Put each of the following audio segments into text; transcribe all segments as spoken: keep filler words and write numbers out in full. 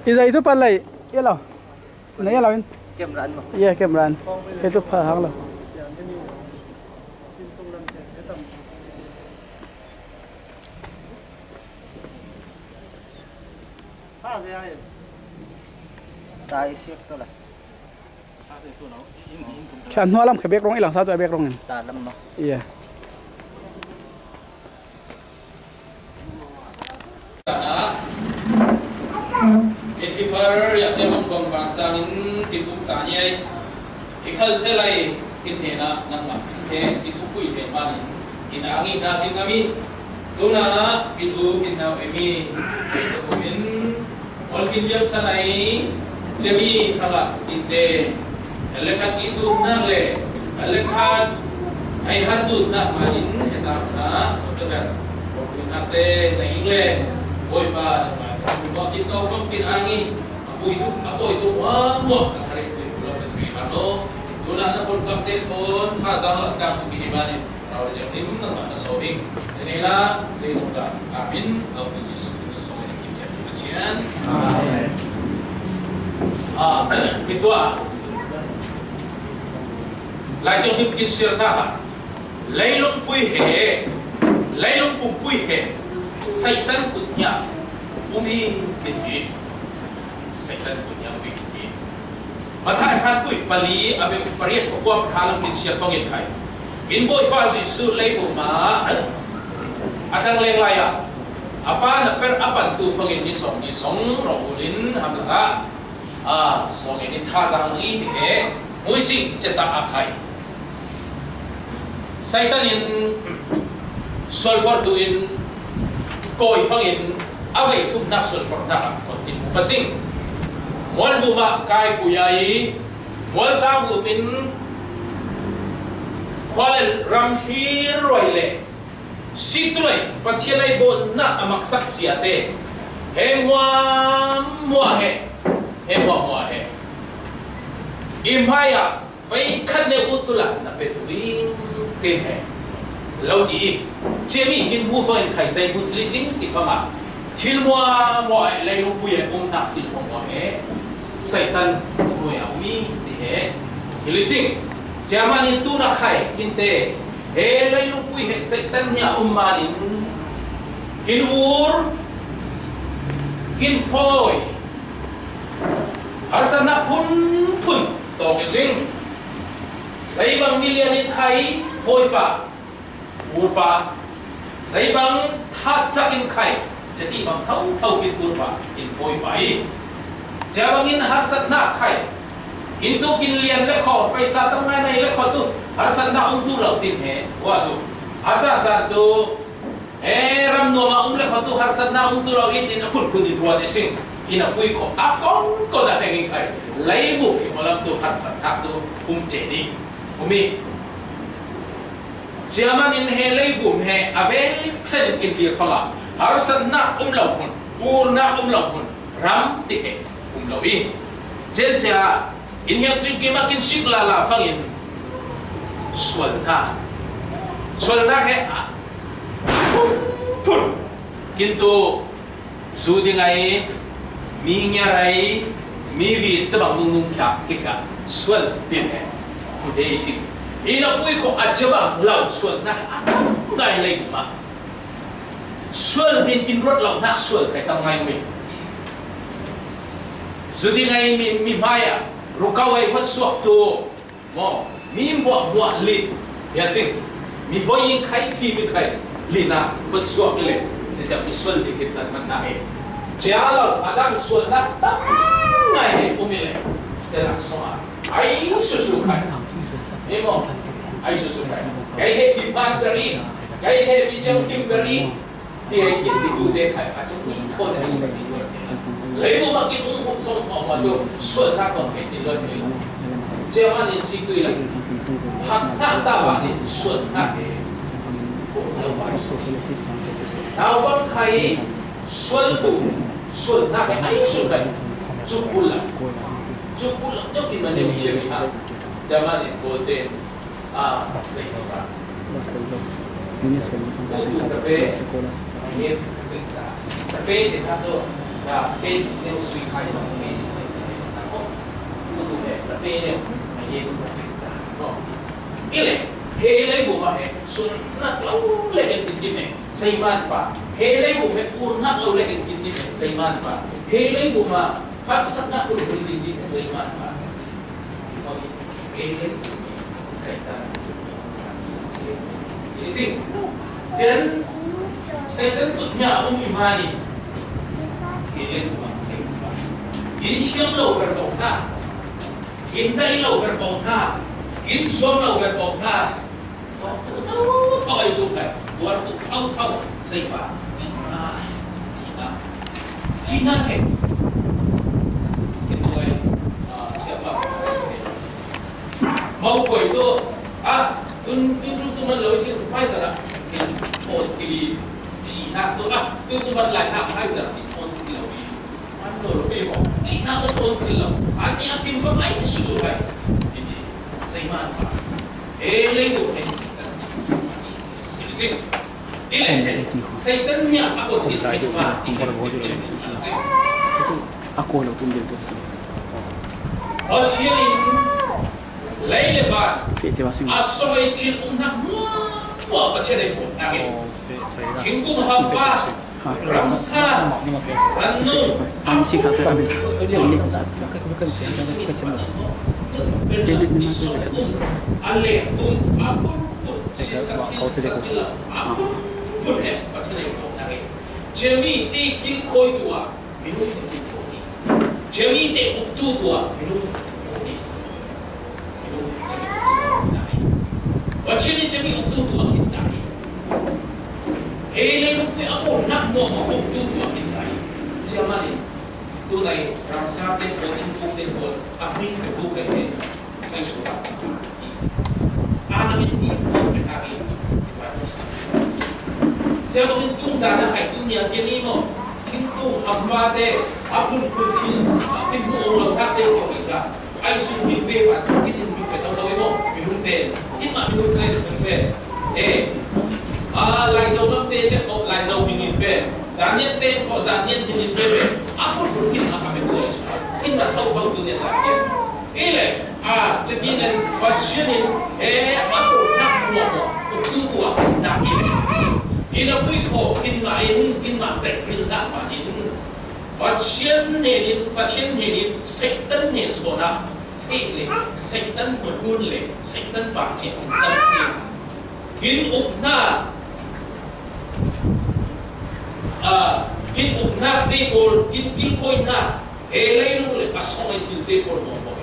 I zai tu pan lai, ya lo. Na ya lo in. Kem ran mo. Ya, kem ran. Itu pa hang lo. Tai siak tu lah. Khe a hnuai lam khe bek rong i lang sa cu a bek rong in. Ta lam maw? Iya. Mithi far ya se mong kong pa sangin kin um ca ni ai. I khal se lai kin hne na nang ma kin he kin u pui he ma ni. Kin angi na kin ngami. Tuna kin u kin nau emi. Kin u in Ol kin liam sa nai, cemi thangah kin te, a le khat i duhnak le, a le khat ai har duhnak hmai in he ta hna, ol ka ber, ol kin hak te, na ing le, Bawipa, na hmai, na hmai, kin tau kong kin ang i, a pui tu, a pui tu, muak, muak, a thare pui fu lo, na thare lo, tunah na pun kam te thon, kha zang lak cang tu kin i ban in, Rau le cem nim nangmah na sawm ing. Ni nei la, zei zong ta, amin, lo ni Jesuh Khrih na sawm ing, kim ya ni Pathian. Amen. Ah, kitua. Lai cem nim kin siar ta ha. Leilung pui he, leilung pumpui he, Satan kut nya, umi kin hi. Satan kut nya, umi kin hi. Matthai hranpui pali a bek pariat pakua pahra lam kin siat fangin khai. Kin Bawipa Jesuh leibum ah a thlang leng lai ah a pa na per a pantu fangin ni song ni song rawh ulin hamlak ah, a song in thazaang i ti he muising cetah a khai. Satan in sualfortu in kawi fangin a vei thumnak sualforhnak ah kawt in hmuh a si. Mualbum ah kai pui a i mualsa vum in khua le ram thlir ruai le sik tulai Pathian ai bawhnak a maksak siate he hmuahhmuah he, he hmuahhmuah he i hmai ah Vei khat ne u tu la na pe tu in te he lo ti i. Cemi kin bu fo in khai zai bu thili sing ti fama. Thil mua mua ai lei lu pui ai um na thil mua mua he. Satan mua ya umi ti he. Thili sing. Cema ni tu na khai kin te. He lei lu pui he Satan nia um ma nin. Kin ur. Kin foi. Harsatnak phunphun tawk i sing. Zeibang milian in khai fawipa, urpa, zeibang thatcak in khai, ceti bang thotho kin urpa, kin fawipa i. Cia bangin harsatnak khai, kin tu kin lian le kho, paisa tam ngai nai le kho tu, harsatnak um tu lo tin he, wa tu. A caan caan tu, E, ram nuam ah um le kho tu harsatnak um tu lo i tin a phunphun in ruat i sing. In a pui kho a kon kon a reng in khai. Leivum i kho lam tu harsatnak tu um ṭe ni. Um i. Cia man in he leivum he a vek sen in kin tir fang a. Harsatnak um lo hmun. Urnak um lo hmun. Ram ti he um lo i. Ciancia in hiam cun keimah kin sik lala fangin sualnak. Sualnak he a phunphun kin tu zu ding ai, mi ngiar ai, mi vit tabang nungnung kha kikha sual tin he. Kute i si. I na pui ko a cabang lo sualnak a tam ngai lei ma. Sual din kin ruat lo nak sual kai tam ngai mi. Zu ding ai mi, mi hmai ah rukau ai huat suak tu maw, mi hmuahhmuah lin, bia sing, mi voi in khai, fim in khai, lin ah huat suak le, cicak mi sual din kin tan man na he. Cia lo, a dang sualnak tam ngai he, um i le, cia nak song a. Ai susu kai. Emo. Ai susu kai. Kai he bi pan beri. Kai he bi jang him beri. Ti ai kin ti tu te kai a chu ni ko na ni ti lo. Lei bu ma ki ung ung song ko ma tu. Sual na ko ke ti lo ti. Cia ma ni si tu i la. Hak na ta ba ni sual na ke. Ko lo ba. Tau bang kai sual tu. Sual na ke ai sual kai. Chu kul la. Cu kulh nyo ti man nyo cia mi ha. Cia man in Kawl tein, ah, lei no ka. Pu tu ka pe, nge ka Tape te na to, tape si neu sui khai ma, tape si neu khai ma ko. Ko tu he, tape neu, a ye tu tape ta ko. Ile, he lei bu ma he, sun nak lo le he tin tin he, sei man pa. He lei bu he, ur nak lo le he tin tin he, sei man pa. He lei bu ma, phat sak nak lo le he tin tin he, sei man pa. Satan. Satan put nya um imani. Kin hiam lo ber bok na. Kin dai lo ber bok na. Kin suam lo ber bok na. Thau thau ai suk kai. Tuar tu thau thau. Sei pa. Tina. Tina. Tina he. Kin tuai. Siapa. Mau koi tu, ah, tun, tun, tun, tun man lo si, mai sa la. Thil, thil, thina tu, ah, tun, tun man lai na, mai sa la, thil, thil lo ni. Man lo lo ni mo. Thina tu, thil, thil lo. Ani a kim fa mai su su kai. Thil, thil. Sai man pa. Eh, le tu, eh, si ta. Thil, thil. Ile, Satan nia a ko thil thil ma ti he. A ko lo tum deu tu. Pathian in lei le van a soi thil um nak mua mua Pathian in put nak e. Thingkung hampa, ramsa, rannung, a si kha te a bil. Bil ni ko sa. Bil ni ko sa. A le um, a pun pun, si sa thil, sa thil la. A phun phun he Pathian ei ko na e. Chemi te kilkhoi tua, minung te kilkhoi ni. Chemi te uktu tua, minung te kilkhoi ni. Minung te kilkhoi ni. Pathian in chemi uktu tua kin ta ni. He le lu pui a ko nak mo mo uktu tua kin ta ni. Chia ma ni. Tu nai ramsa te ko, thingkung te ko, a ming te ko kai te. Ai su ba. Ana min ni ni pe ta ki. Sia ko kin tung za na kai tung nia ke ni mo. Kin tung ham ba te. A pun pun kin. Kin tung ong lo ta te ko kai ka. Ai su min pe ba. Kin tung min pe ta lo mo. Min tung te. Kin ma min tung te min pe. Eh. A lai zo lam te te ko lai zo min min pe. Za nian te ko za nian min min pe pe. A pun pun kin ma ka pe ko ai su. Kin ma thau thau tu nia za nian. Ile, a, chakinen, Pathian in, e, a ko nak mo mo, tu tua, na in. In a pui ko, in ma in, in ma tek in na ma in. Pathian ne in, Pathian ne in, Satan ne so na. Ile, Satan mo dun le, Satan ba ke in sa. Kin up na, a, kin up na te bol, kin kin koi na. He leilung le a song ai thil te pawl mawh mawh hi.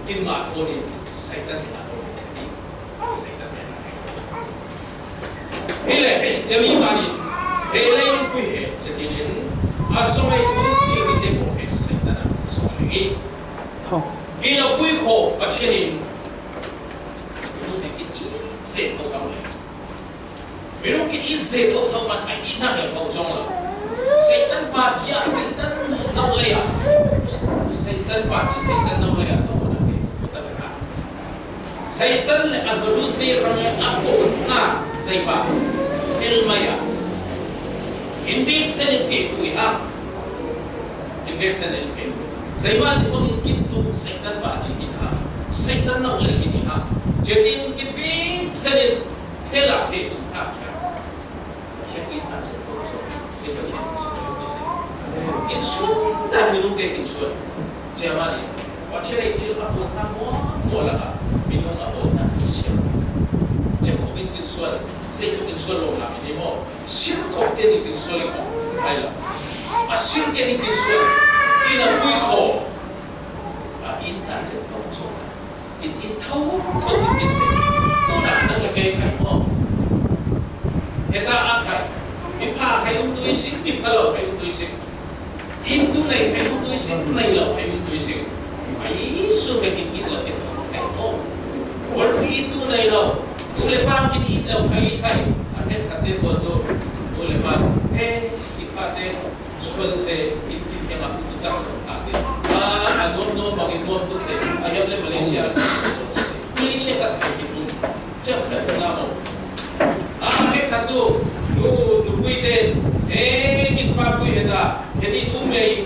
Tin mah thawn in Satan he a thawn in si. Satan he a thawn. Hi le, chami mani, he leilung pui he, chatin in, a song ai thil thil ni te pawl he Satan a song ai hi. Thaw. Hi na pui kho, Pathian in, nu he ki i, se thaw thaw le. Minung kin it se tho tho man a itna hel pau zong lo. Satan party ah, Satan nau lei ah. Satan party, Satan nau lei ah, tho na fe, tho ta na. Satan le an balut te rang le a ko na, sai pa. Fel mai ah. Invik sen in fe tu i ha. Invik sen in fe. Sai ma ni fong in kin tu Satan party kin ha. Satan nau lei kin ha. Jetin kin fik sen in Hela fe tung a kia. Kia in a zong ko zong. Ni ka kia in suan ni se. In suan ta minung te in suan. Cia ma ni. Wa cia le cia a ko ta mo mo la ka. Minung a ko ta ni sia. Cia ko min in suan. Se ko in suan lo la mi ni mo. Sia ko te ni in suan ko. Ai la. A sia te ni in suan. In a pui ko. A in a cia ko zong. Kin it tho tho kin it se. Tu na nang le kei khai mo. He ta a khai. Mi pha khai um tui sing, mi pha lo khai um tui sing. It tu nei khai um tui sing, nei lo khai um tui sing. Ai su me kin it lo ke khai mo. Wan u it tu nei lo. U le pa kin it lo khai khai. A het khat te ko tu. U le pa. Eh, i pa te. Sual se in kin ke ma ku chang lo ta te. A, a non non bang in non ku se. A yam le Malaysia. Malaysia ka thai ki tu. Chak ka na mo. A, he ka tu. Nu, nu pui te. E, Hiti um ngei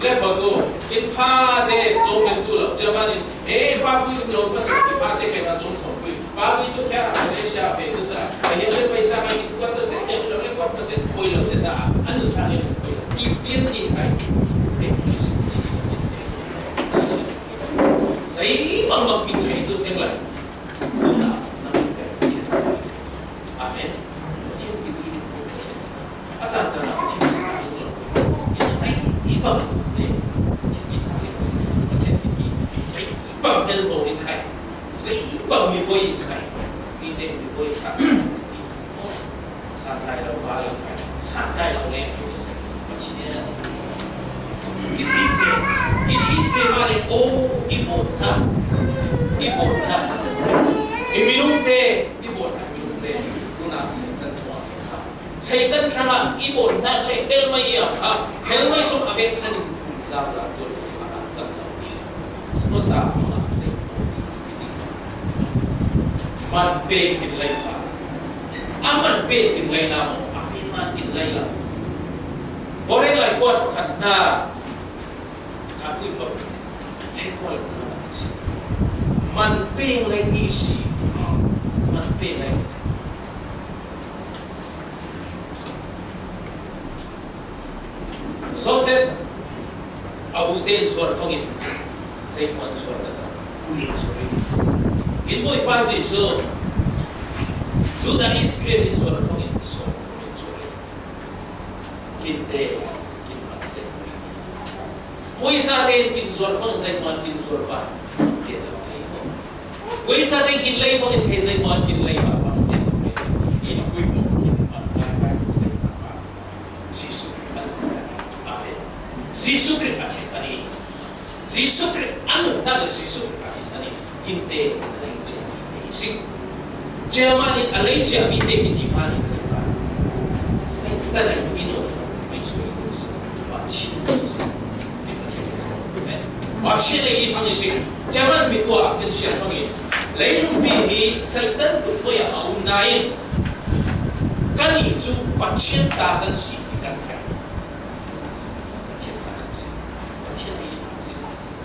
le kho tu, in fate zong men tu lo, cia man in, eh, pa pui lo pa su, fate ke ma zong song pui, pa pui tu kia, Malaysia fe tu sa, a hian le paisa ka ki kuat ta se, hian lo le kuat ta se, pui lo cia ta, an nu ta le pui lo, ki pian ki kai. Eh, sai bang bang ki kai tu seng lai. Amen. A cang cang a Pathian a ding lo. Ai, i bang te. Pathian i bang te. Pathian i bang hel bo in khai. Sei i bang mi voi in khai. Mi te mi voi sa. Sa tai lo ba lo khai. Sa tai lo le. Pathian. Kin i se. Kin i se ma le o i bo na. I bo na. I mi lu te. I bo na mi lu te. Lu na se tan wa. Satan hrangah i bawlhnak le hel mai i a kha, hel mai sung a veksan in zau la tuan a cang lo ni. Nota ma sei man pe kin lei sa. A man pe kin lei na mo, a pe man kin lei la. Korin lai kuat khat na ka pui bawk. Hei kuat na si. Man pe lei ni si. Man pe lei. Joseph a u ten zuar fangin, zei kuan zuar ta cang, kunin zuar in. Kin Bawipa Jesu, Judah Iscariot in zuar fangin, zuar fangin zuar in. Kin te, kin man zei kunin. Puisa te kin zuar fangin, zei kuan kin zuar pa. Kin te, kin te. Puisa te kin lei fangin, zei kuan kin lei pa, kin te. In kui mo, kin man, kai, kai, zei pa. Jesuh Khrih a nunnak. Amen. Jesuh Khrih a thisen hi. Jesuh Khrih a nunnak le Jesuh Khrih a thisen hi. Kinte a lei ciami te i si. Germany a lei ciami te kin i hmang in Satan. Satan a i no. Pathian a i hmang i si. Pathian a i hmang i si. Germany mi kua kan sian hmang in. Leilung ti hi Satan kut poi a um nain. Kan i cu Pathian ta kan si hi kan thei. Pathian ta kan si. Pathian a i kan si.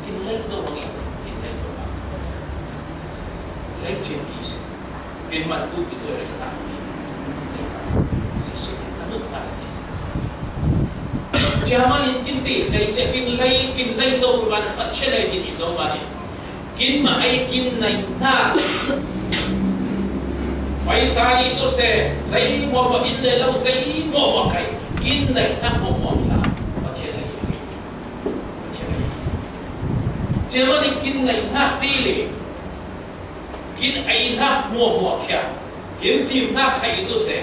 Kin lei zo bang i, kin lei zo bang. Lei cin i si. Kin man tu pi tu rei ta ni. Si ta. Si si ta nu ta si si. Cia man in kin ti lei cia kin lei, kin lei zo man Pathian lei kin i zo man in. Kin ma ai kin nai na. Paisa ni tu se, zei mo mo in le lo, zei mo mo kai. Kin nai na mo mo kha. Pathian ai kin. Pathian ai. Cia ma ni kin nai na ti le. Kin ai na mo mo kha. Kin fim na kai tu se.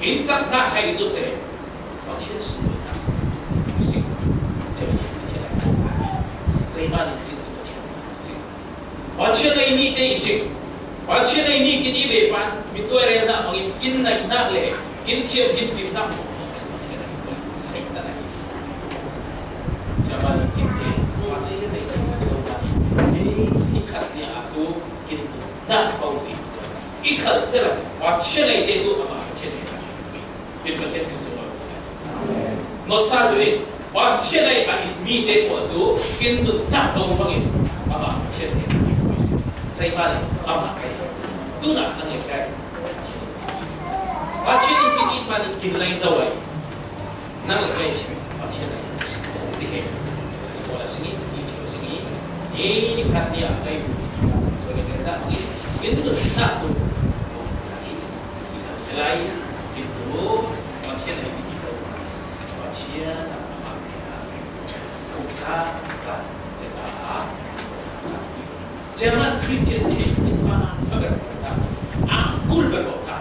Kin cak na kai tu se. Pathian sung na sa. Si. Cia ma ni Pathian ai. Zei ma ni kin tu Pathian. Si. Pathian ei ni te i si. Pathian ei ni kin i ve pan, mi tuai rel na bangin kin nai nak le, kin thiam, kin fim nak. Satan ei. Cia ma ni kin te, Pathian ei kin so ma ni. Ni, ni khat ni a tu, kin nak pau ni. I khat se la, Pathian ei te tu, ama Pathian ei. Tin Pathian kin sung lo sa. Not sa tu in, Pathian ai a it mi te pawl tu, kin nunnak lo bangin, ama Pathian te kin sung. Zei ma le, ama ai. Tuna nang le kai. Pathian in kin it ma ni kin lai zo ai. Nang le kai. Pathian ai. Ti he. Ko la sini, ti he sini. Ni ni khat ni a kai. Ko ni khat bangin, kin nunnak tu. Silai, kin tu, Pathian ai kin zo. Pathian a amah te a kum sa, sa, ceta a. German Christian ni ei kin fa a ber ta. A kul ber ta.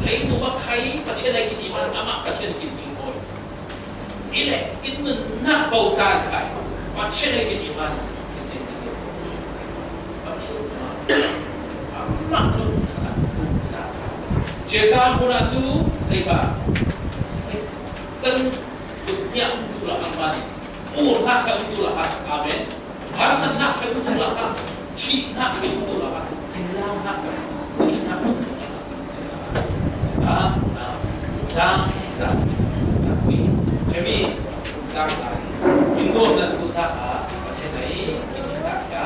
Lei tu ba khai Pathian ai kin iman amah Pathian kin ing koi. I le, kin nunnak bo ta khai. Pathian ai kin iman. Pathian ai. Amah tu sa. Ceta muna tu, zei ba. Satan tu nya tu la amah. Ur na ka tu la ha. Amen. Harsatnak kha um tu la ha, thihnak kha um tu la ha, hinlaunak kha, thihnak kha um tu la ha. Zang, zang, zang. Mi zang lai, min nuam lan tu ta a, Pathian ai, ki ti ta ya,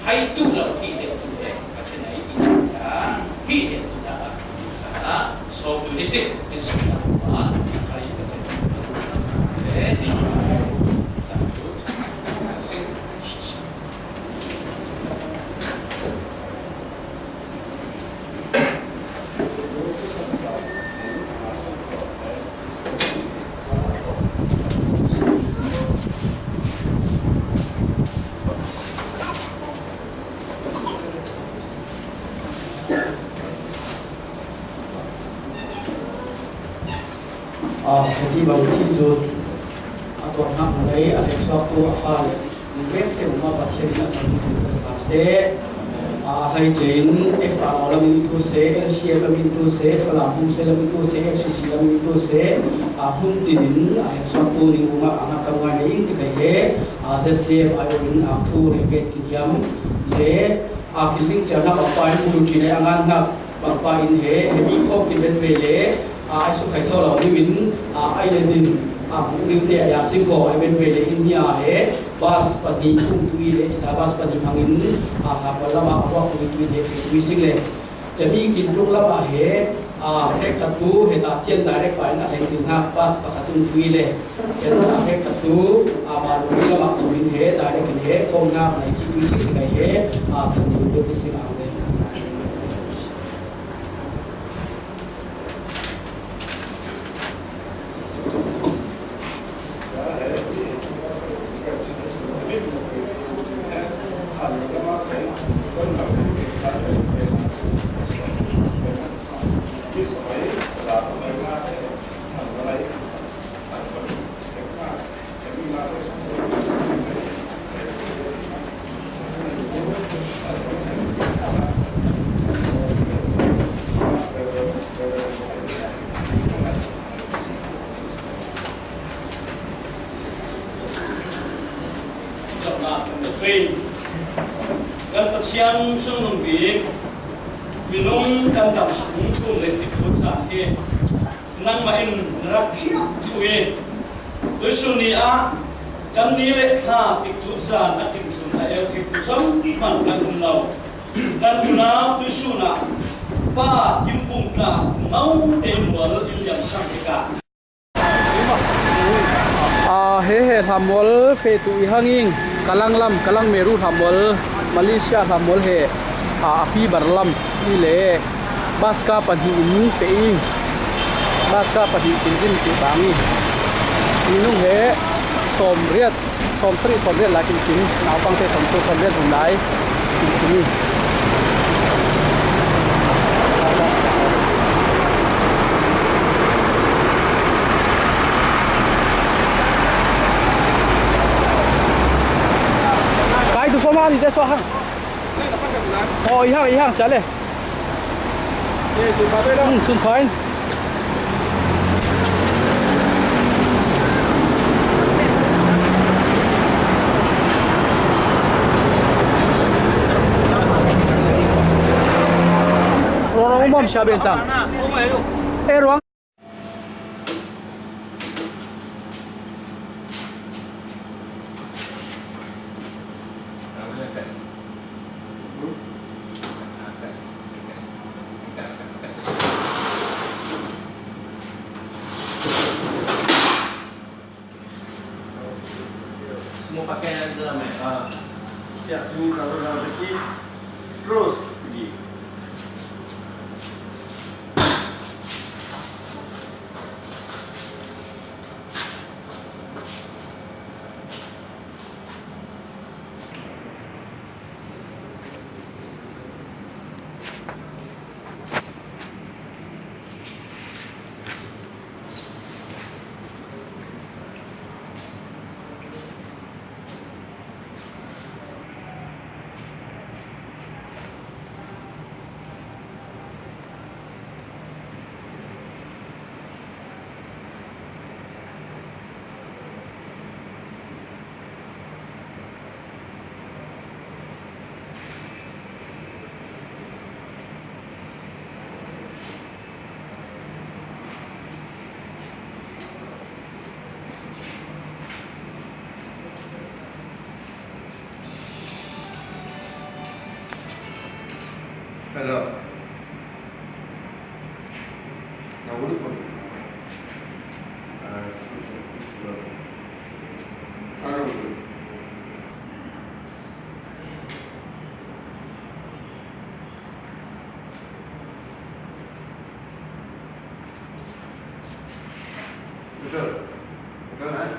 hai tu lo ki he tu he, Pathian ai, ki ta ya, ki he tu ta a, so tu ni si, tin so ta a, hai Pathian ai, tu ta sa se, sa tu, sa tu, sa si. A, heti bang thil zut a tuar hnak hmun ei a hleksuaktu a fa le, ning vek se um a Pathian in a thang hmun ka tuar seh. A, a hlei cein F R O lam in i tu seh, L C F lam in i tu seh, Falam Hum Se lam in i tu seh, F C C lam in i tu seh, a, hmun tin in a hleksuaktu ning um ah a ngak tam ngai nei ing ti kai he, a, Z C F ai in a thu rel vet ki hiam le, a, killing ciang hnak a pa in bulu cin ei a ngan hnak bang pa in he, he mi khawm ki ben ve le, a, ai su khai tho lo ni min, a, ai le din, a, mu ni te a ya sim ko ai ben ve le in ni a he, bus pahnih kum tu i le, cita bus pahnih hmang in, a, hlam lam a, a buak tu i tu i he, fe tu i sing le. Cani kin ruk lam a he, a, hrek khat tu, he ta tian direct pa in a hleng tin hnak bus pakhat um tu i le. Cani a hrek khat tu, a, ma lu lam a cu in he, direct in he, khawm hnak nai ki tu i sing ti kai he, a, than tu i ti sing a ze. Kan Pathian chungnung bik minung kan dam sung tum le tik tu caan hi. Nangmah in na rak khiah thlu i, tuisun ni ah kan ni le thla tikcu caan a kim zun a el theitu zong hmanh kan um lo. Kan unau tuisun ah Pa Kim Vung tla note mual in liamsang tikah. Aa, he he hlammual feh tu i hang ing, Kalang lam, Kalang Meru hlammual, Malaysia hlammual he, aa, a pi bar lam i le. Baska pahnih in feh i, baska pahnih tinzin ti bang i, minung he sawmriat, sawmsarih sawmriat lai tinzin, naupangte sawmthum sawmriat hmun lai tinzin i. Kai tu formal ni je so hang. Oh, ihang, ihang, chale. Sun pha in. Ruang, ruang, mom sha ben tang. Eh, ruang. Semua pakaian ada dalam, eh? Ah. Siap, semua kalau dalam peti. Terus pergi. Hello. Now, what do you want? Uh, Betul. Betul, kan?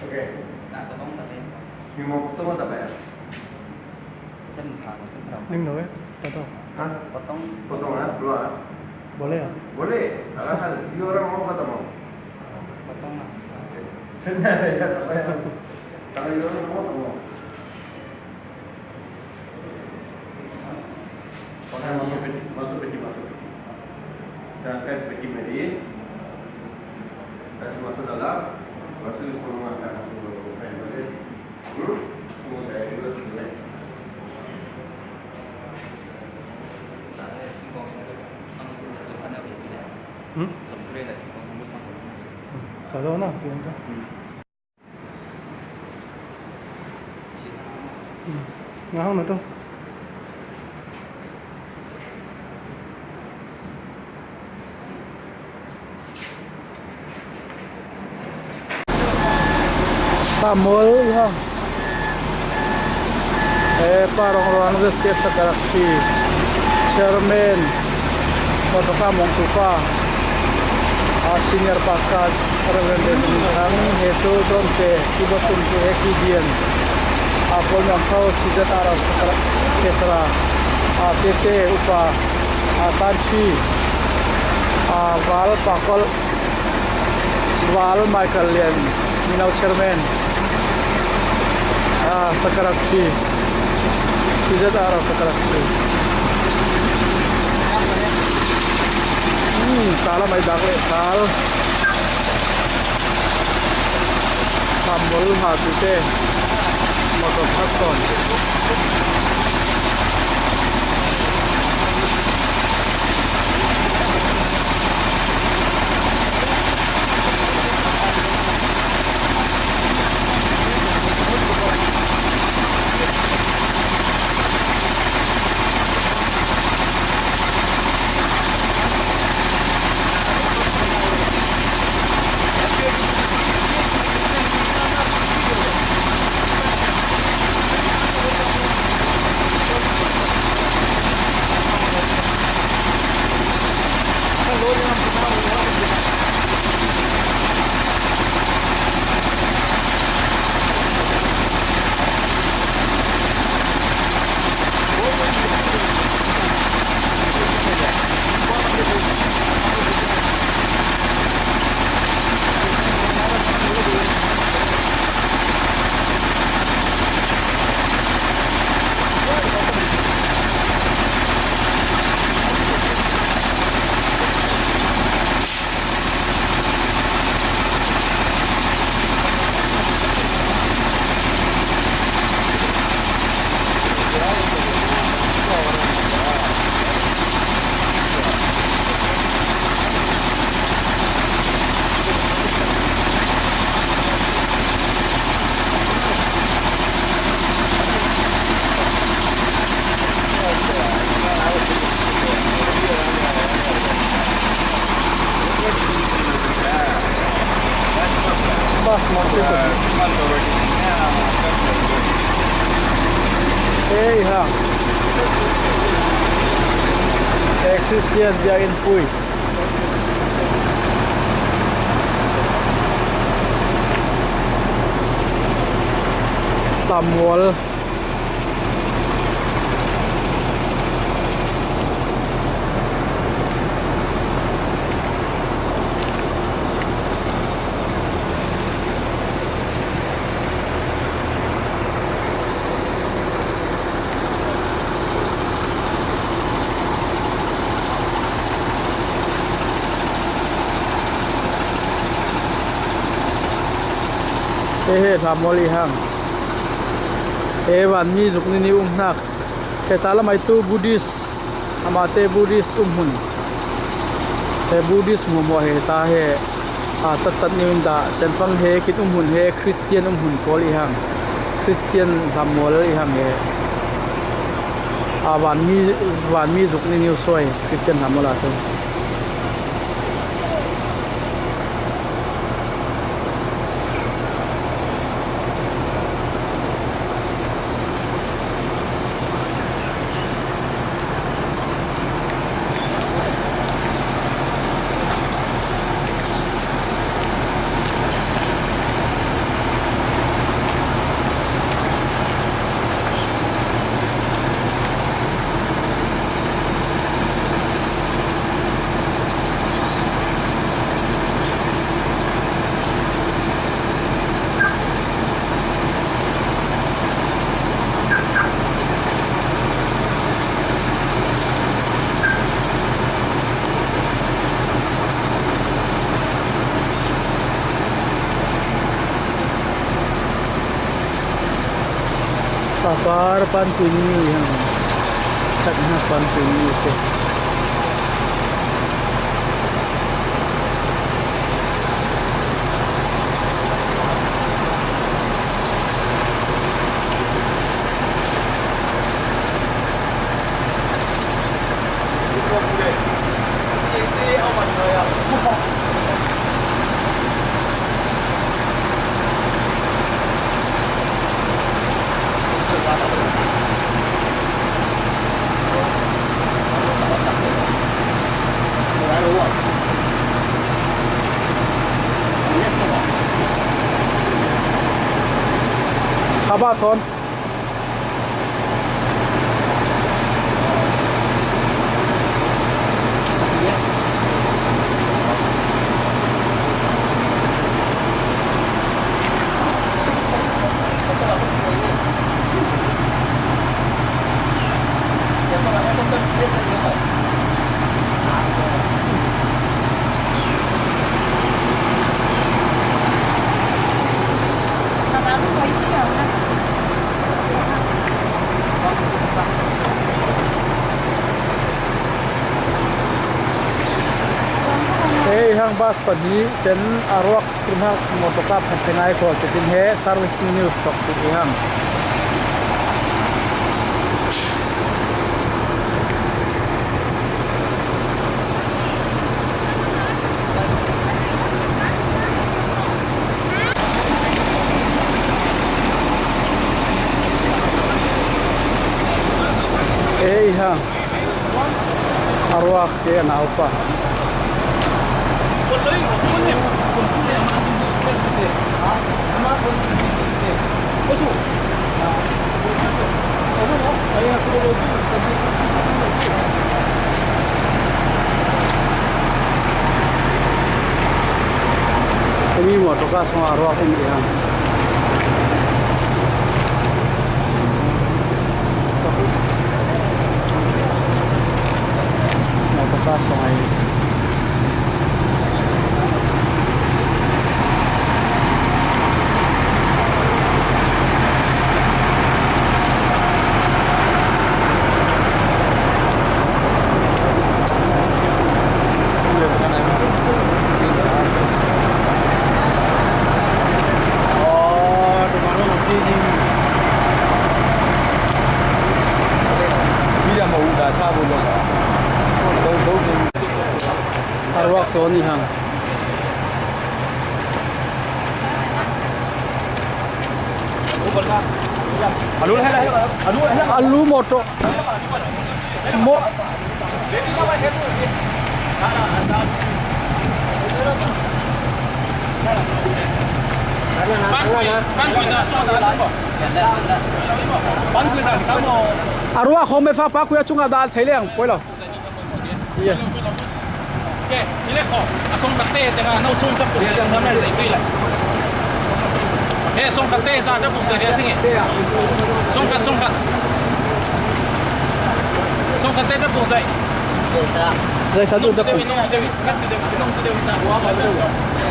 Okay. Nak potong tapi. Ni mau potong atau apa ya? Macam, ah, macam berapa? Ning no, eh? Potong. Hah? Potong. Potong, ah? Keluar, ah? Boleh, ya? Boleh. Kalau hal, you orang mau kata mau? Potong lah. Okay. Senang saja, tak payah. Kalau you orang mau, tak mau. Masuk peti, masuk peti, masuk peti. Saya angkat peti tadi. Kasih masuk dalam. Lepas tu tolong angkat masuk. Hmm? Tunggu saya dulu sebentar. Hmm? Sa daw na, tingnan ko. Hmm. Ngahang na to. Tamol, ha. Eh, parong ruang the state Sakarakchi. Chairman, Motoka Mongkupa. Ah, senior pastor, Reverend David Thang, Hetu Donte, Kibotum, Heki Dian. Ah, Paul Nyang Thau, Sijat Arau, Sakarak, Kesra. Ah, Tete, Upa. Ah, Tanchi. Ah, Val, Pakol. Val Michael Lian, Minau Chairman, ah, Sakarakchi, Sijat Arau Sakarakchi. Hmm, tala mai dak le tal. Tambol ha tu te. Motor khat ton. Ei hang. Ei Christian biakinn pui. Lammual. He he, Lammual i hang. He vanmi zuk ni ni um hnak. He ta lamai tu Buddhist, amate Buddhist um hun. He Buddhist muamua he ta he, a, tat tat ni um dah, Chinfang he kit um hun he Christian um hun pawl i hang. Christian Lammual i hang he. A, vanmi, vanmi zuk ni ni uh suai, Christian Lammual a tu. Papar pan tuni yang tak na pan tuni te. Haba thon. Hei, hang bas pahnih cen a ruak. Tun hak motor car phan te ngai ko, te tin he service ni news tok tu i hang. Ei ha. A ruak te a naupa. Hemi motor car sungah a ruak um rih hang. Motor car sungah hi. A ruak sawn i hang. Alu motor. Mo- Aruah khawm e fa, pakui a chunga dal thei leng, poi lo. Ke, i le kho, a song khat te te nga, no song khat te te nga, na le te la. He, song khat te ta, ta pung te te nge. Song khat, song khat. Song khat te ta pung te. Zai sa tu ta pung. Te wi, no, te wi, kat te wi, no, te wi ta.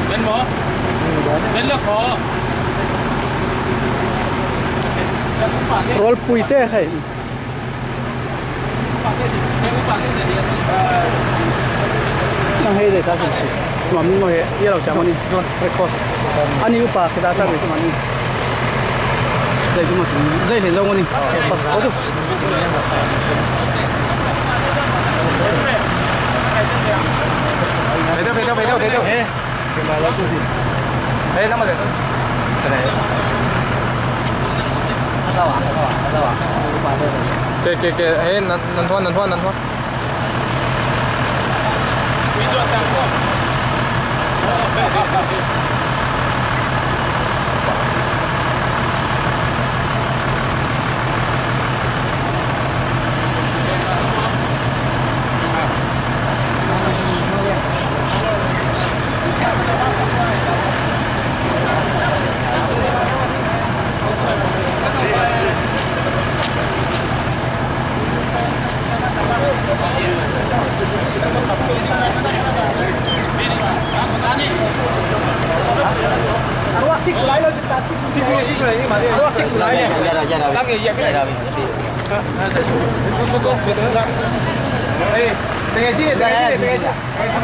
Ben maw? Ben le kho. Rualpui te khai. Nang hei zai ta sin si. Mami mo he, yellow chang ni. Record. Ani upa kita ta ni mami. Zai tu ma. Zai le zong ni. Record. Auto. Vedo, vedo, vedo, vedo. Eh, ke, ke, ke, eh, nan, nan huan, nan huan, nan huan.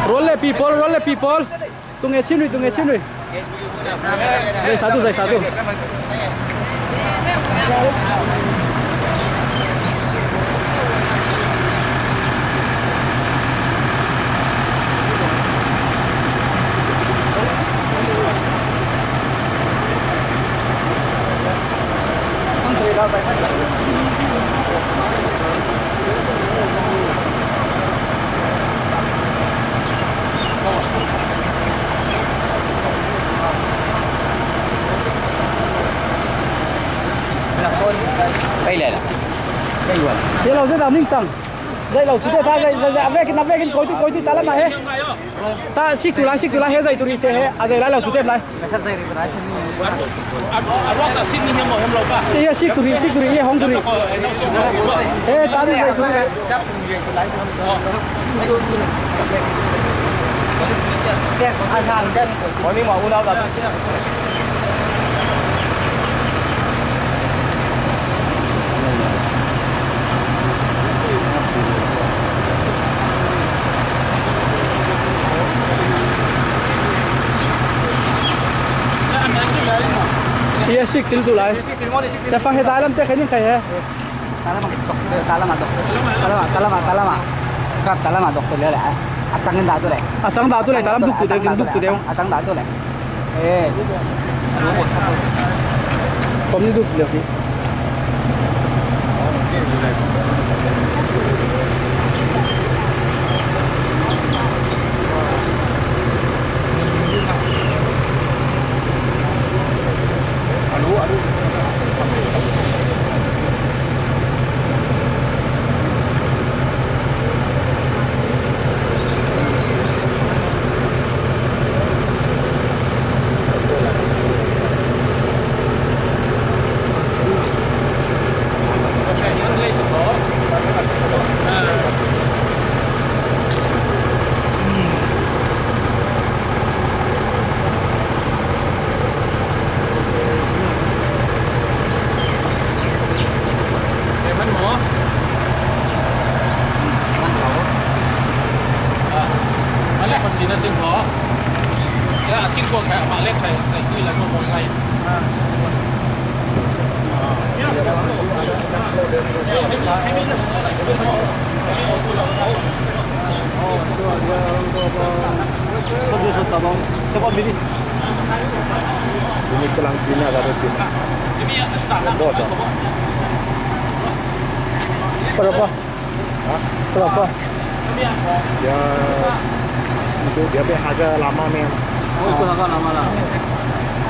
Roll le people, roll le people. Tung e chin ri, tung e chin ri. Zai sa tu, zai sa tu. Ei le la. Ei wa. Ye lo, zai dam ning tang. Zai lo, chu te ta, zai, zai, zai, a vekin, a vekin, koi ti, koi ti, ta la ma he. Ta, sik tu la, sik tu la, he zai tu ri se he, a zai la lo, chu te lai. Sik tu ri, sik tu ri, ye hong tu ri. He, ta ri zai tu ri. Ye sik thil tu lai. Te fa he ta lam te khenin khai he. Talam dok, talam dok. Talam, talam, talam. Kap talam dok tu le le. Achang da tu le. Achang da tu le, talam duk tu de, duk tu de. Achang da tu le. Eh. Kom ni duk tu de. Ini tulang Cina satu tim. Bos, ah. Berapa? Hah? Berapa? Ya, itu dia punya harga lama, men. Oh, itu harga lama lah.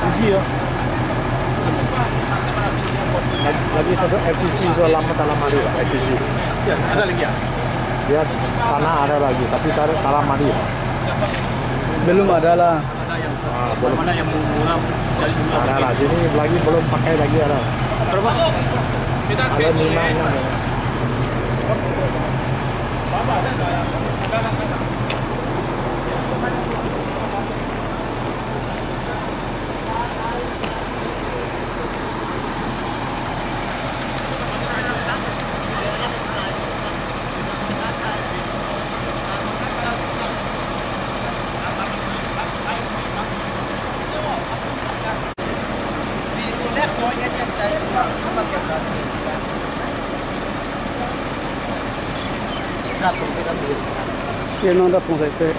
Rugi ya. Lagi, lagi satu F T C itu lama tak lama dia, F T C. Ya, ada lagi ya? Dia tanah ada lagi, tapi tak, tak lama dia. Belum ada lah. Ah, belum. Mana yang murah, cari murah. Ada lah, sini lagi belum pakai lagi ada. Berapa? Ada lima, enam ya. Ye nang da pung sai sai.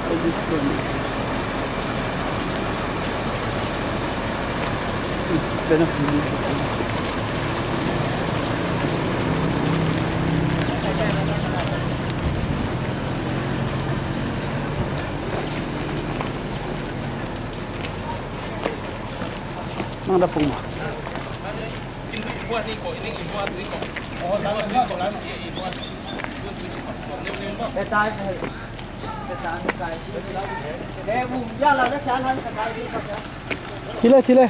Nang da pung ma. Thi le, thi le.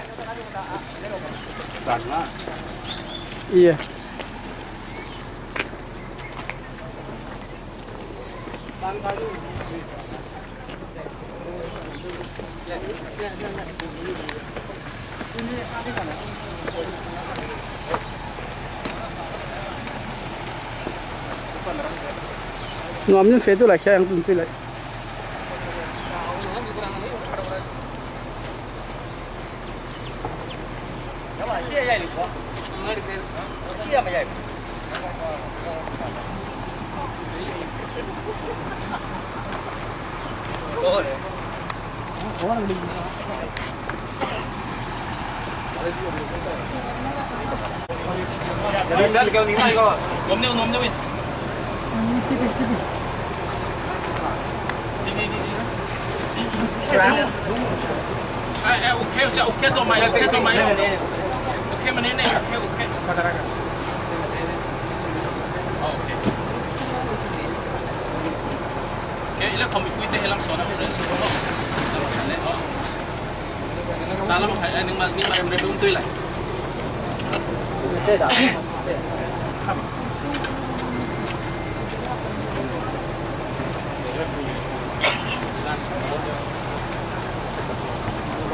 Iya. Nuam nin fe tu lai, khia yang tun tu lai.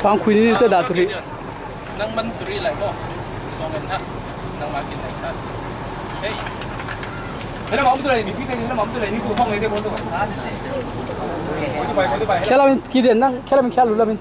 Pang khui ni te da tu ri. Nang man tu ri lai mo. Song en ha. Nang ma kin nai sa si. Hey. Hello, mom tu lai, mi pi te, hello, mom tu lai, ni tu hong lai de, mo tu. Khela min ki den nang, khela min khela lu la min.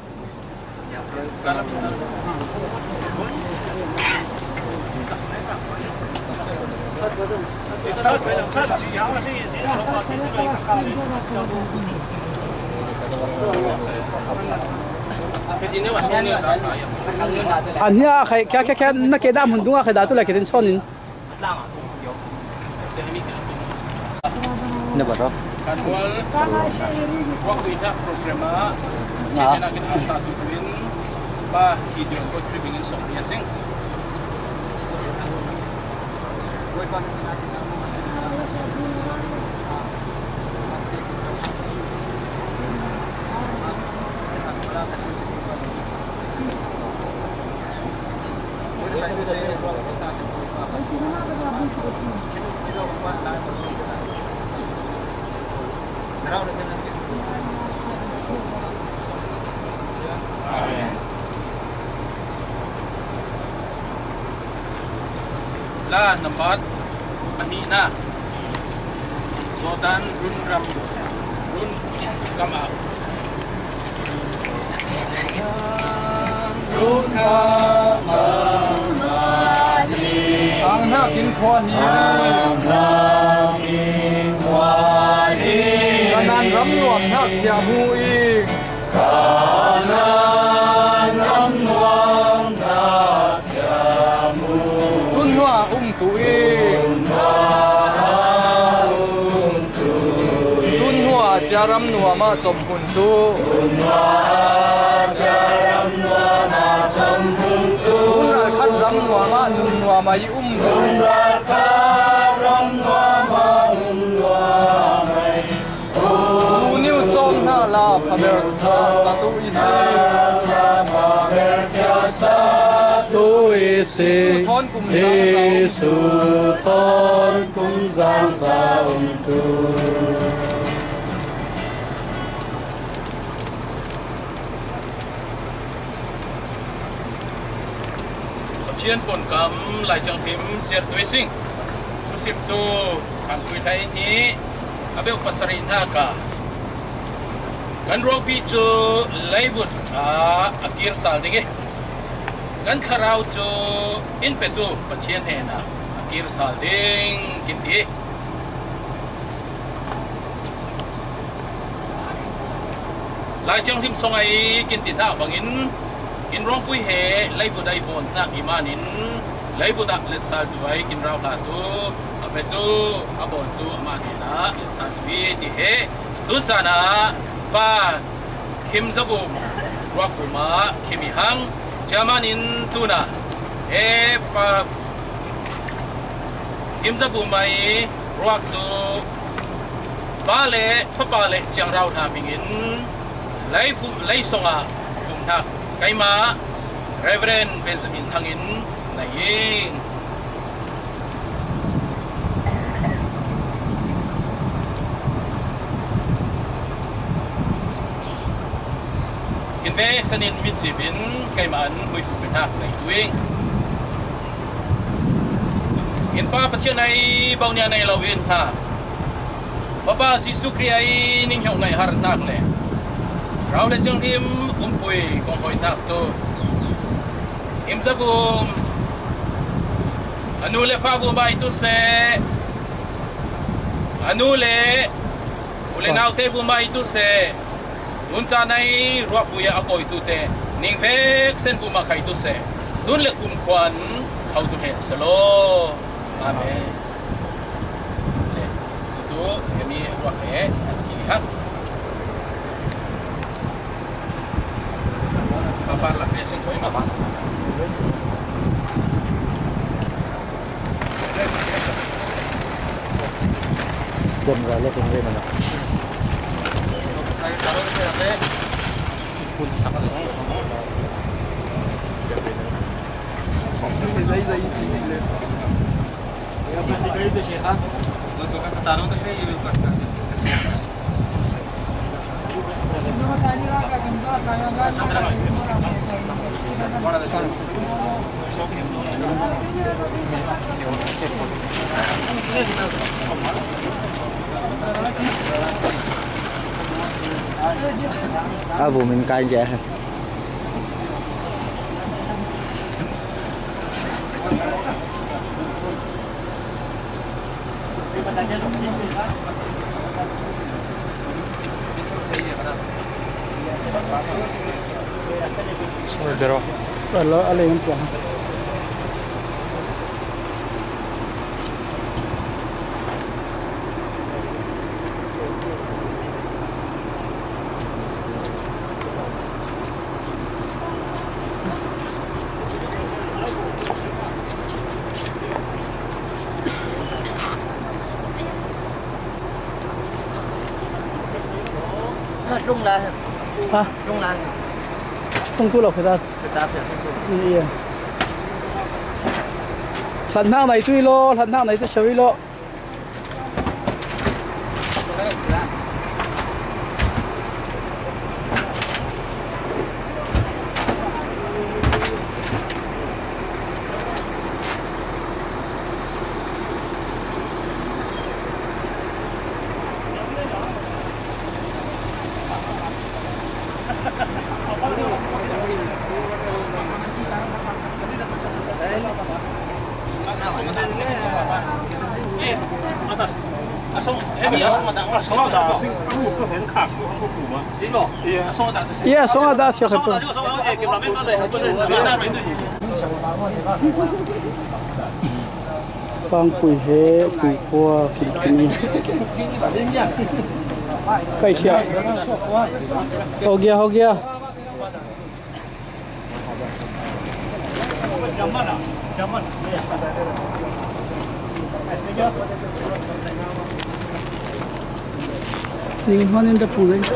Ania khai kya kya kya na ke da mun dunga khai da tu la ke den sonin. Annual Walk to India program ah, chairman ah kin ap sa tu in, Pa Gideon Botri bingin sok ni asing. La nambat anihna. Jordan run ram run kam ah. Ang hnakin khua hi. Kanan ram nuam hnak tiah hmu i. Tun hnuah um tu i. Tun hnuah cia ram nuam ah com hun tu. Hun ralkhat ram nuam ah nun nuam ah i um. Uni u cawm hna la phaber sa tu i si. Tu i si. Jesuh thawn kum Jesuh thawn kum zangza um tu. Pathian pawnkam Lai Thianghlim siar tu i sing. Thusimtu Khang Tui Hlei hi a beuh pasarih hna ka kan ruangpi cu leivut ah a kir sal ding i kan thlarau cu in petu Pathian hnenah a kir sal ding kin ti. Lai Thianghlim song ai kin ti hna bangin kin ruangpui he leivut ai bawn hnak i manin leivut ah letsal tu ai kin rau hna tu a petu a bawn tu amah hnenah letsal tu i ti he tun caan ah pa Khim Zavum ruak um ah Khim i hang chairman in tun ah he pa Khim Zavum ai ruak tu pa le fapa le ciangrau hna hmingin lei fu-, lei song ah kum hnak keimah Reverend Benjamin Thang in nei ing. Kin vek san in mitcip in keimah an hmuifu pe hnak nei tu ing. In pa Pathian ai bau nia nei lo in hna. Fapa Jesuh Khrih ai ning hioh ngaih har hnak le rau le cianghlim umpui kong hawi hnak tu. Khim Zavum a nu le fa vumai tu seh. A nu le u le naute vumai tu seh. Tun caan ai ruak vui ah a kawi tu te ning vek sen vumah khai tu seh. Tun le kum khuan kho tu hen selaw. Amen. Le, tu, tu, hemi ruak he, an ki hak. Papa lak le sing koi ma. Dom ra le kong le mana. A vum in kai ke. Alo, ale yung po. Tlung lai. Ha? Tlung lai. Tlung tu lo khi ta. Khi ta pia tlung tu. Iya. Hlat hnak nai tu i lo, hlat hnak nai tu sio i lo. Iya, song ada siya kato. Pangpui he, pui kua, kin kini. Kai tia. Ho gaya, ho gaya. Ning hon in da pung zai ko.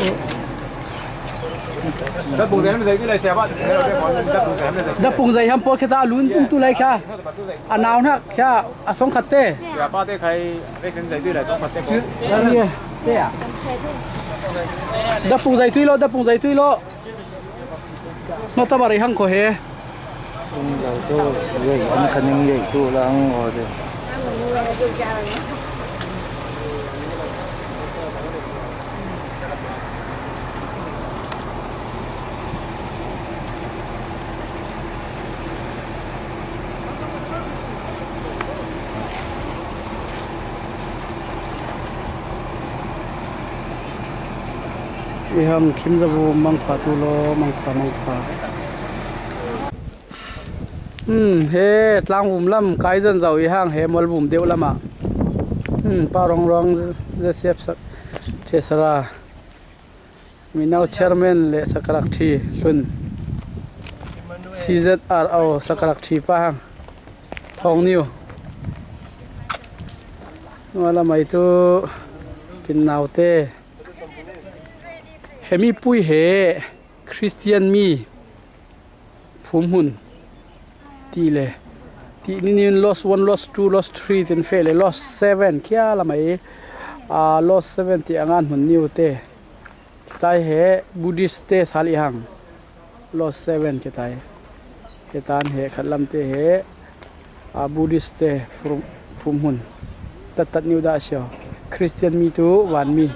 Da pung zai ham zai tu lai sia ba. Da pung zai ham. Da pung zai ham po khe ta lun pung tu lai kha. A nau na kha a song khat te. Sia pa te khai re sen zai tu lai song khat te ko. Iya. Da pung zai tu lo, da pung zai tu lo. No ta ba rei hang ko he. Sung zau tu, yei, an khaning yei tu lang o de. I hang khim zabu mangpha tu lo, mangpha, mangpha. Hmm, he, tlang vum lam, kai zan zau i hang, he, mol vum deuh lama. Hmm, pa rong rong, Joseph sak, Chesara. Minau chairman le sakrak thi, hlun. C Z R O sakrak thi pa hang. Thong niu. Wala mai tu, kin nau te. Hemi pui he, Christian mi phum hun ti le ti ni nin loss one, loss two, loss three tin fe le loss seven kia la mai. A loss seven ti angan hun niu te. Kitai he Buddhist te sal i hang. Loss seven kitai. He tan he khat lam te he. A Buddhist te phum, phum hun. Tat tat niu da sio. Christian mi tu van mi.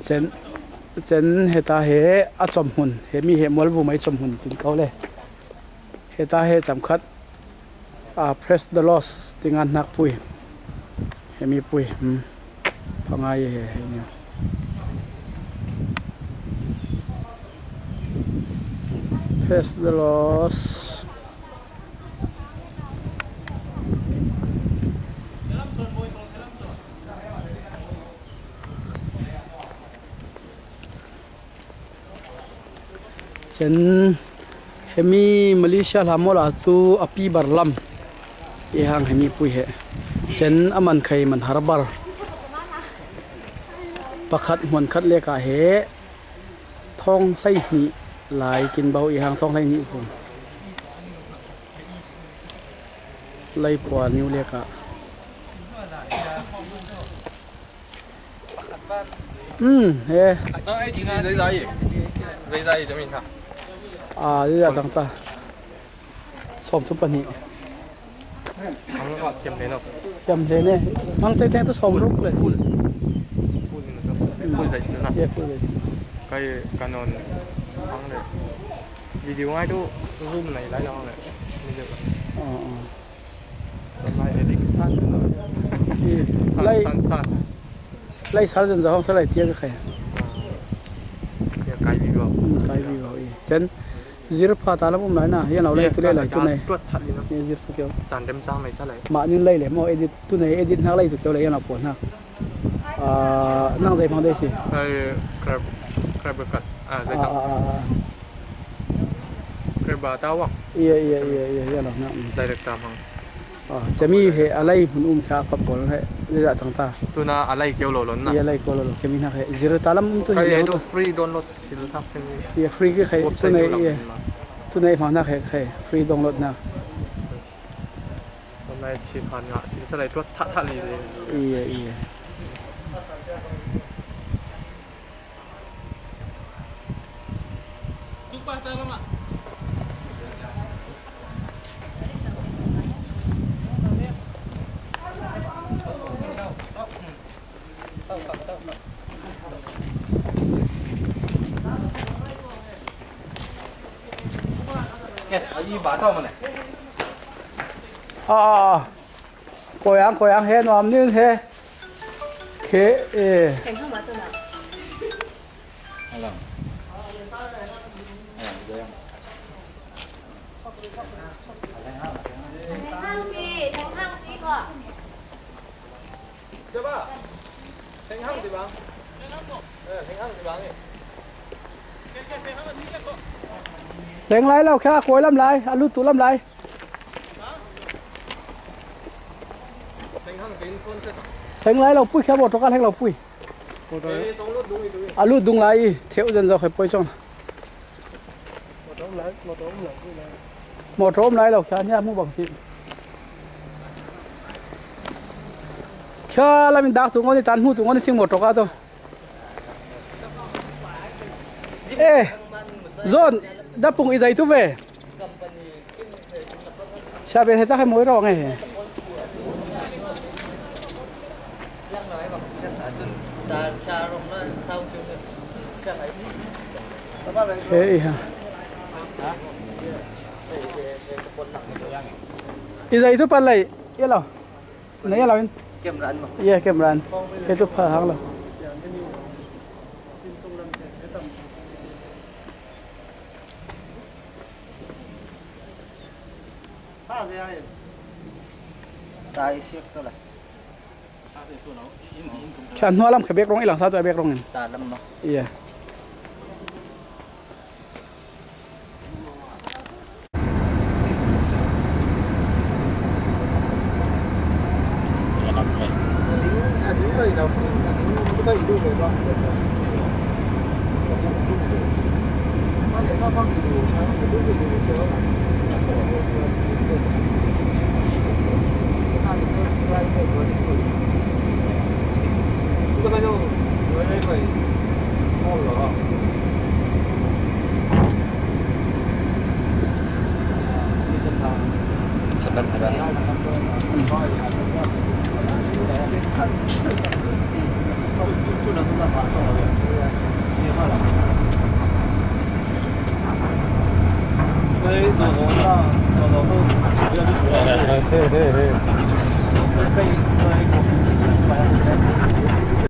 Chen, chen heta he a chom hun. He mi he mol bu mai chom hun tin kau le. Heta he cham khat. A press the loss tingan nak pui. He mi pui. Hmm. Pangai he he ni. Press the loss. Chen hemi Malaysia hla mola tu a pi bar lam. I hang hemi pui he. Chen a man khai man har bar. Pakhat hmuan khat leka he. Thawng hlei hnih lai kin bau i hang thawng hlei hnih phum. Lai pua niu leka. Hmm, he. Nang ei chini zai zai. Zai zai jamin ha. A, zai zai tang ta. Som tu pani. Ang kiam le no. Kiam le ne. Ang sai tang tu som ruk le. Full. Full zai tu na. Ye, full zai. Kai kanon. Ang le. Video ngai tu zoom nai lai lo ang le. Ni le. Oh, oh. Lai edit san tu na. Ye. San, lai san, san. Lai sal zan za hong sa lai tia ka khai. Ya, kai bi go. Hmm, kai bi go, i. Chen, zir pha ta lam um lai na, yan lau lai tu le lai tu nai. Tuat that li na. Ya, zir tu kyo. Chan dem chang lai sa lai. Ma nin lai le mo edit tu nai, edit nak lai tu kyo lai yan lau po nak. Ah, nang zai phang dei si. Ai, crab, crab cut. Ah, zai chang. Ah, ah, ah. Crab ta wak. Iya, iya, iya, iya, yan lau na. Hmm. Director phang. Ah, chami he a lai hun um kha pha pol he, le da chang ta. Tuna a lai keu lo lon na. Ye lai keu lo lo, kemi na he. Zir ta lam um tu. Kai he he tu free download sil thak kemi. Ye free ke khai. Website tu nai tu lam ye. Ma. Tu nai ma na khai khai. Free download na. Tuna chi phan nga, chi sa lai tuat that that li le. Ye, ye. Ah, ah, ah. Koyang, koyang he, nuam nin he. He, eh. Leng lai lo khia, koi lam lai, a lut tu lam lai. Leng lai lo pui khia, motor ka leng lo pui. A lut dung lai i, theu zen zo khai poi chong. Motor um lai lo khia, nia mu bang si. Khia lam in dak tu ngoni tan mu tu ngoni sing motor ka to. Eh, John, da pung i zai tu ve. Sia ve he ta khai moi ro nge he. He i ha. I zai tu pan lai, ye lo. Nei lo in. Kem ran ma. Ye, kem ran. He tu pha hang lo. Tai siak to la. Khan hnuai lam kha bek rong i lang sa tu a bek rong in. Ta lam ma. Ye.